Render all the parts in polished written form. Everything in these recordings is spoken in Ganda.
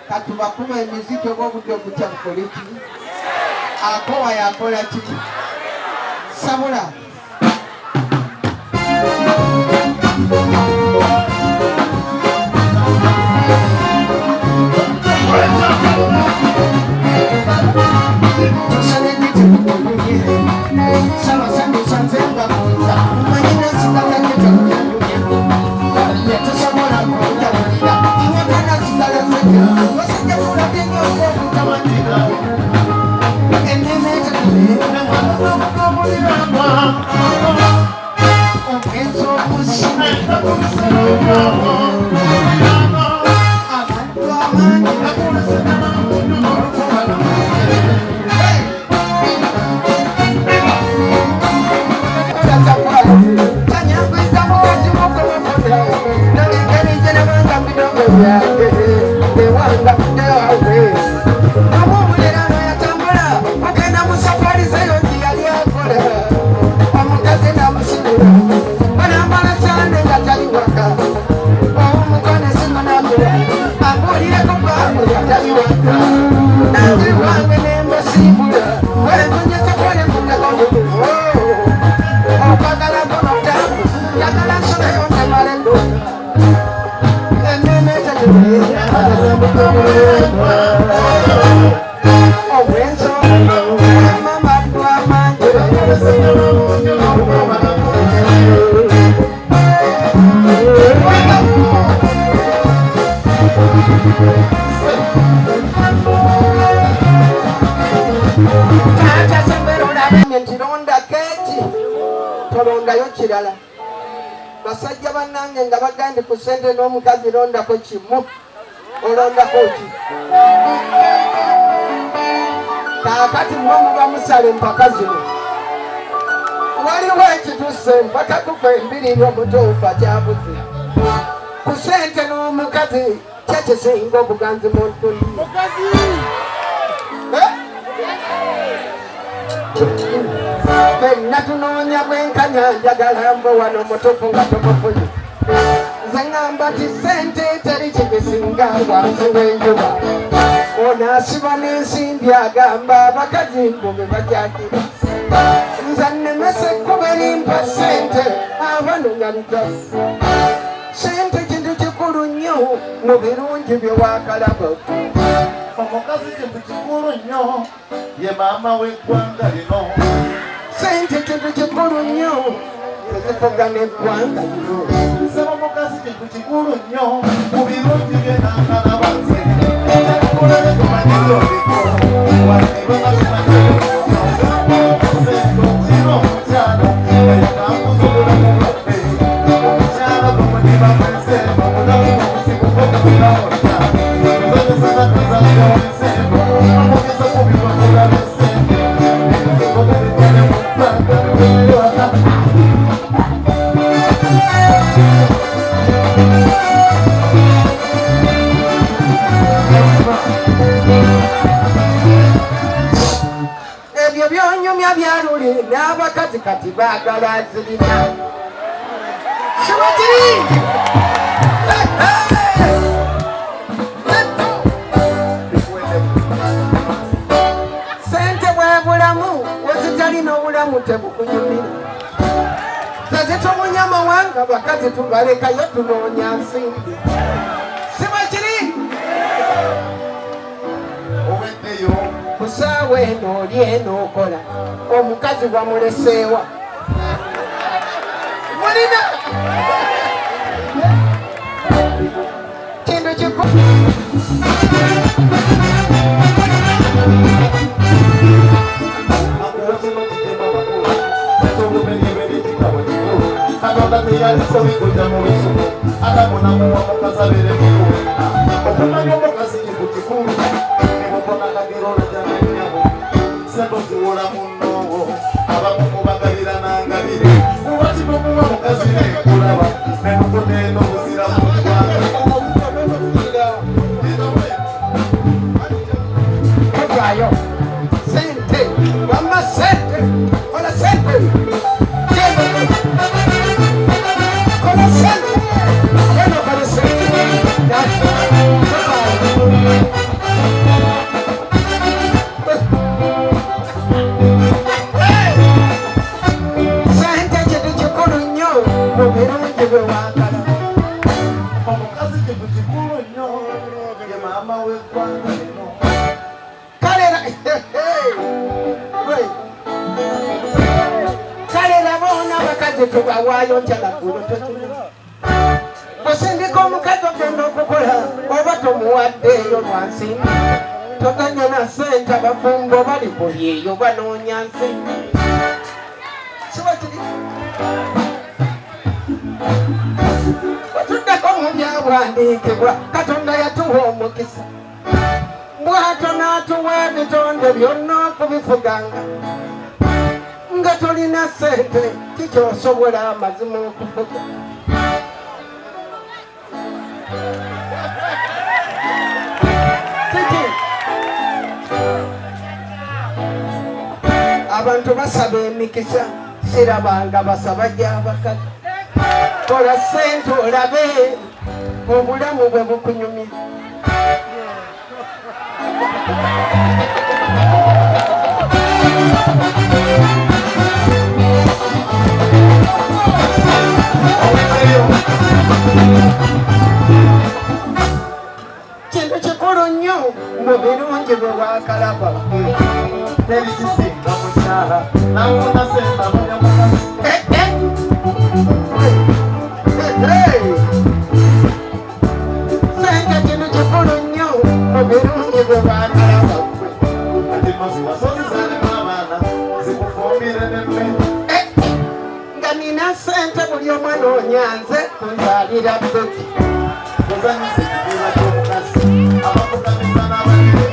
Katubakuba emiziki oba obudde okutya bukole ki? Akowa yakola ki? Sabula. Nti londa keeki, tolondayo kirala. Basajja bannange, nga bagandi ku ssente n'omukazi, londako kimu, olondako ki? Kaakati mwe muba musala empaka zino, waliwo ekitusse empaka kufa embiriri. Omutuufu akyabuze ku ssente n'omukazi, kyekisinga obuganzi mu dduniya? Eh? Ffenna tunoonya bwenkanya. Njagala mbe wano mutuufu nga tumufunye. Nze ŋŋamba nti ssente teri kigisinga wansi w'enjuba. Ono asiba n'ensimbi agamba abakazi mbu be bajakira. Nze nnemesa ekkubo erimpa ssente abanonya lugasi. Ssente kintu kikulu nnyo mu birungi bye waakalaba. Omukazi kintu kikulu nnyo, ye maama w'eggwanga lino. Ssente kintu kikulu nnyo, ezifuga n'eggwanga lino. Nsaba, omukazi kintu kikulu nnyo mu birungi bye nankalaba nze. Ekyakulere tumanyizo oliko wadde bamazimazeomukyala eyatambuza obulamu bwaffe. Omukyala gwe mutima gwensi, obulamu obuzibu bwokubira wonna tuzanyisana tuzanya wensembo amugeza ku bipapula by'essente ebizogobebifane mu bbanga. Ebyo byonyumya byaluli n'abakazi kati baagala zirina kiba kiri. Sente bwe bulamu, wezitali n'obulamu tebukunyumira. Tezitumunya mawanga, bakazi tubalekayo, tunoonya nsimbi. Siba kiri. Oweddeyo. Ku ssaawa eno oli eno okola, omukazi wamuleseewa mulina kintu kiku. Katonda teyalisobikuja mu lusuku Adamu namuwa mukazi abeere mukulu. Okumanya omukazi kintu kikulu, nebukona kagero olajana ennyabo sebo ziwola munnowo abamu mubagabira nangabire kuba kinomuwa mukazi nekulaba nenukota eno buzira mu ggwanga. Tuvaayo sente, wamma sente, kola sente. Genda, kola sente, genda okole sente. Tuvaayo. Sente kintu kikulu nnyo mu birungi bwe waagala. Omukazi kintu kikulu nnyo, ye maama w'eggwanga lino. Kale we. Kale laba ona abakazi tubawaayo nkyalaggulo tokimanyi. Osindika omukazi ogenda okukola oba tomuwaddeeyo lwa nsimbi, toganya na ssente. Abafumbo bali ku byeyo banoonya nsimbi. Siba kiri. Otuddeko mu byawandiikibwa, Katonda yatuwa omukisa bw'atyo n'atuwa ebitonde byonna okubifuganga. Nga tolina ssente, kikyosobola amazima okufuga? Kiki? Abantu basaba emikisa, sirabanga basaba gy'abakazi. Kola ssente olabe obulamu bwe bukunyumira. Oweddeyo. Kintu kikulu nnyo mu birungi bwe waakalaba. Teri kisinga mukyala. Nafuna sente anonya mukazi. Sente kintu kikulu nnyo mu birungi bwe baagala baggwe. Ati maziwa sozizaalemu abaana zikufumbire nemme. Nga nina sente buli omu anoonya nze kunzaalira bbebi. Ozanyisa ekitiibwa ky'omukazi abafukamiza n'abanene.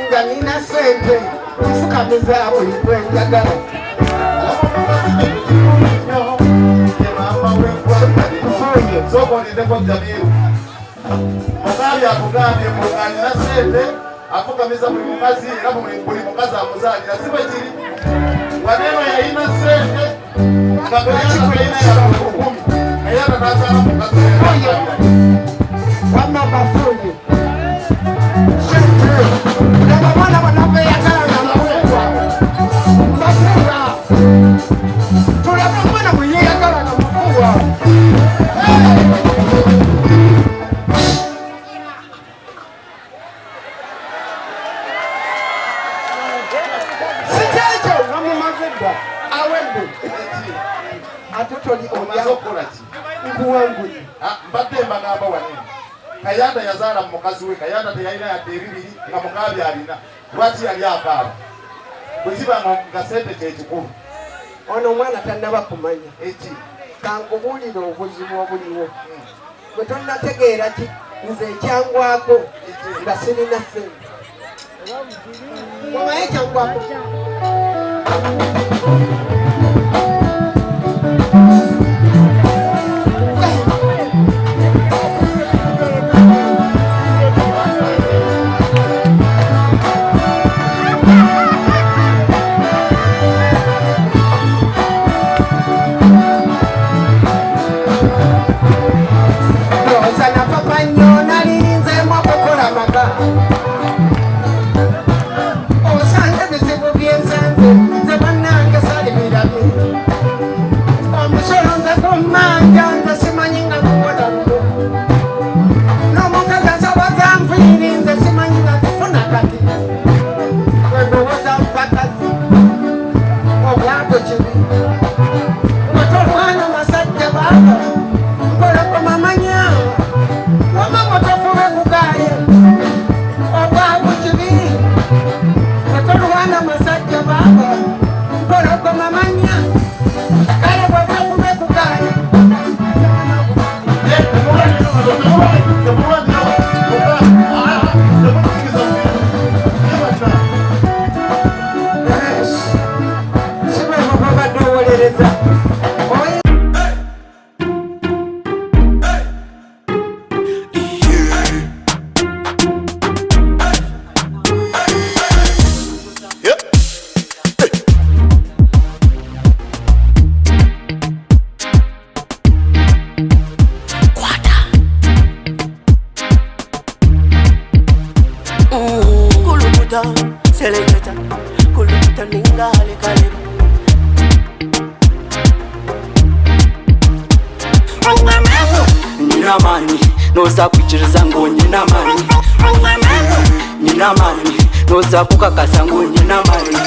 Nga nina sente nfukamiza buli gwe njagala. Omukazi kintu kikulu nnyo, ye maama w'eggwanga lino. Sooka olindeko Jamiru. Mugabi akugambye mbu alina ssente afukamiza buli mukazi era buli mukazi amuzaalira, si bwe kiri? Waneeno yalina ssente nga Kayanda talina yadde olukumi, Kayanda n'azaala mukazi we. Wamma bafuuye sente laba abaana bonna beeyagala nga mafuuwa mafuuwa tulabe omwana bwe yeeyagala nga mafuuwa. Si kyekyo namumaze dda awedde ate toli Omaze olya okukola ki? Nkuwanguye. Ah, mbadde mbagamba wanene Kayanda yazaala mu mukazi we. Kayanda teyalina yadde ebibiri nga Mugabi alina. Lwaki yali akaaba bwe kiba nga sente kyekikulu? Ono omwana tannaba kumanya. Eki? Kankubuulire obuzibu obuliwo gwe tonnategeera ki nze ekyangwako nga sirina ssente omaye ekyangwako. Ndowooza napapa nnyo nalinzeemu okukola amaka osanga ebizibu byensanze nze bannange salibirabye omusolo nze kummanja nze simanyi nga kukola luno n'omukazi asaba zanviiri nze simanyi nga kufuna kati endowooza bakazi obwago kibi nga tolwana masajja baaba mpologoma manya wama mutofube kugaye obwago kibi nga tolwana masajja baaba mpologoma manya kale bwetofube kugaye. Si bwe bwobadde owolereza. Kulukuta, seleketa, kulukuta ninga halekale. Nina mani, noza kwikiriza ngo nina mani. Nina mani, noza kukakasa ngo nina mani.